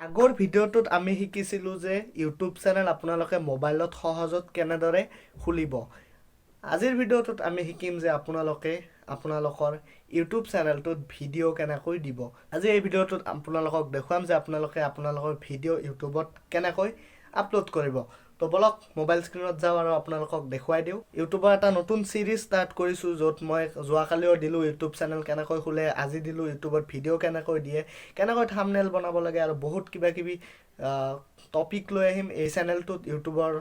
আগৰ ভিডিঅ'টোত আমি শিকিছিলোঁ যে ইউটিউব চেনেল আপোনালোকে মোবাইলত সহজত কেনেদৰে খুলিব। আজিৰ ভিডিঅ'টোত আমি শিকিম যে আপোনালোকে আপোনালোকৰ ইউটিউব চেনেলটোত ভিডিঅ' কেনেকৈ দিব। আজি এই ভিডিঅ'টোত আপোনালোকক দেখুৱাম যে আপোনালোকে আপোনালোকৰ ভিডিঅ' ইউটিউবত কেনেকৈ আপলোড কৰিব। তো বলক, মোবাইল স্ক্ৰীণত যাওঁ আৰু আপোনালোকক দেখুৱাই দিওঁ। ইউটিউবৰ এটা নতুন ছিৰিজ ষ্টাৰ্ট কৰিছোঁ, য'ত মই যোৱাকালিও দিলোঁ ইউটিউব চেনেল কেনেকৈ খোলে, আজি দিলোঁ ইউটিউবত ভিডিঅ' কেনেকৈ দিয়ে, কেনেকৈ থামনেল বনাব লাগে আৰু বহুত কিবা কিবি টপিক লৈ আহিম এই চেনেলটোত ইউটিউবৰ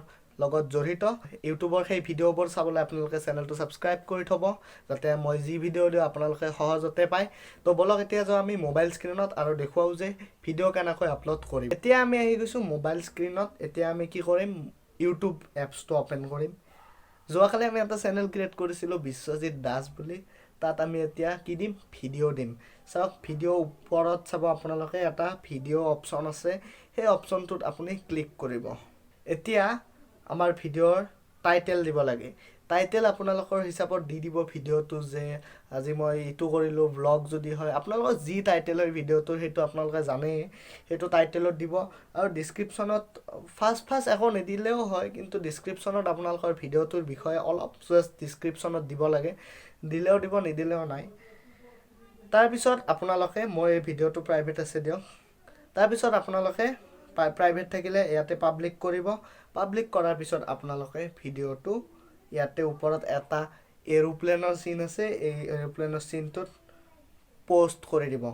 লগত জড়িত। ইউটিউবৰ সেই ভিডিঅ'বোৰ চাবলৈ আপোনালোকে চেনেলটো ছাবস্ক্ৰাইব কৰি থ'ব, যাতে মই যি ভিডিঅ' দিওঁ আপোনালোকে সহজতে পায়। তো বলক, এতিয়া যাওঁ আমি মোবাইল স্ক্ৰীণত আৰু দেখুৱাওঁ যে ভিডিঅ' কেনেকৈ আপলোড কৰিম। এতিয়া আমি আহি গৈছোঁ মোবাইল স্ক্ৰীণত। এতিয়া আমি কি কৰিম? ইউটিউব এপছটো অ'পেন কৰিম। যোৱাকালি আমি এটা চেনেল ক্ৰিয়েট কৰিছিলোঁ বিশ্বজিৎ দাস বুলি। তাত আমি এতিয়া কি দিম? ভিডিঅ' দিম। চাওক, ভিডিঅ' ওপৰত চাব আপোনালোকে, এটা ভিডিঅ' অপশ্যন আছে। সেই অপশ্যনটোত আপুনি ক্লিক কৰিব। এতিয়া আমাৰ ভিডিঅ'ৰ টাইটেল দিব লাগে। টাইটেল আপোনালোকৰ হিচাপত দি দিব ভিডিঅ'টো, যে আজি মই এইটো কৰিলোঁ, ভ্লগ যদি হয়, আপোনালোকৰ যি টাইটেল হয় ভিডিঅ'টোৰ, সেইটো আপোনালোকে জানেই, সেইটো টাইটেলত দিব। আৰু ডিছক্ৰিপশ্যনত ফাৰ্ষ্ট ফাৰ্ষ্ট একো নিদিলেও হয়, কিন্তু ডিছক্ৰিপশ্যনত আপোনালোকৰ ভিডিঅ'টোৰ বিষয়ে অলপ জাষ্ট ডিছক্ৰিপশ্যনত দিব লাগে। দিলেও দিব, নিদিলেও নাই। তাৰপিছত আপোনালোকে, মই এই ভিডিঅ'টো প্ৰাইভেট আছে দিয়ক, তাৰপিছত আপোনালোকে প্ৰাইভেট থাকিলে ইয়াতে পাব্লিক কৰিব। পাব্লিক কৰাৰ পিছত আপোনালোকে ভিডিঅ'টো ইয়াতে ওপৰত এটা এৰোপ্লেনৰ চিন আছে, এই এৰোপ্লেনৰ চিনটোত প'ষ্ট কৰি দিব।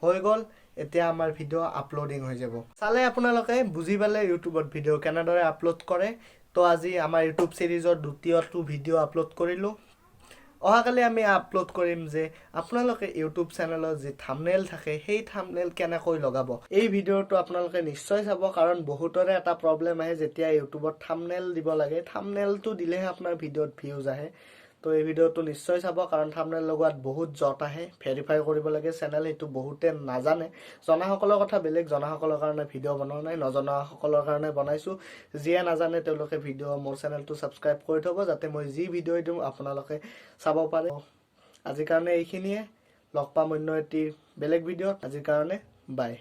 হৈ গ'ল। এতিয়া আমাৰ ভিডিঅ' আপলোডিং হৈ যাব। চালে আপোনালোকে বুজি পালে ইউটিউবত ভিডিঅ' কেনেদৰে আপলোড কৰে। তো আজি আমাৰ ইউটিউব ছিৰিজৰ দ্বিতীয়টো ভিডিঅ' আপলোড কৰিলোঁ। অহাকালি আমি আপলোড কৰিম যে আপোনালোকে ইউটিউব চেনেলত যি থামনেল থাকে, সেই থামনেল কেনেকৈ লগাব। এই ভিডিঅ'টো আপোনালোকে নিশ্চয় চাব, কাৰণ বহুতৰে এটা প্ৰব্লেম আহে যেতিয়া ইউটিউবত থামনেল দিব লাগে। থামনেলটো দিলেহে আপোনাৰ ভিডিঅ'ত ভিউজ আহে। তো এই ভিডিঅ'টো নিশ্চয় চাব, কাৰণ থামনেল লগোৱাত বহুত জট আহে, ভেৰিফাই কৰিব লাগে চেনেল, সেইটো বহুতে নাজানে। জনাসকলৰ কথা বেলেগ, জনাসকলৰ কাৰণে ভিডিঅ' বনোৱা নাই, নজনাসকলৰ কাৰণে বনাইছোঁ। যিয়ে নাজানে তেওঁলোকে ভিডিঅ' মোৰ চেনেলটো ছাবস্ক্ৰাইব কৰি থ'ব, যাতে মই যি ভিডিঅ' দিওঁ আপোনালোকে চাব পাৰে। আজিৰ কাৰণে এইখিনিয়ে। লগ পাম অন্য এটি বেলেগ ভিডিঅ'ত। আজিৰ কাৰণে বাই।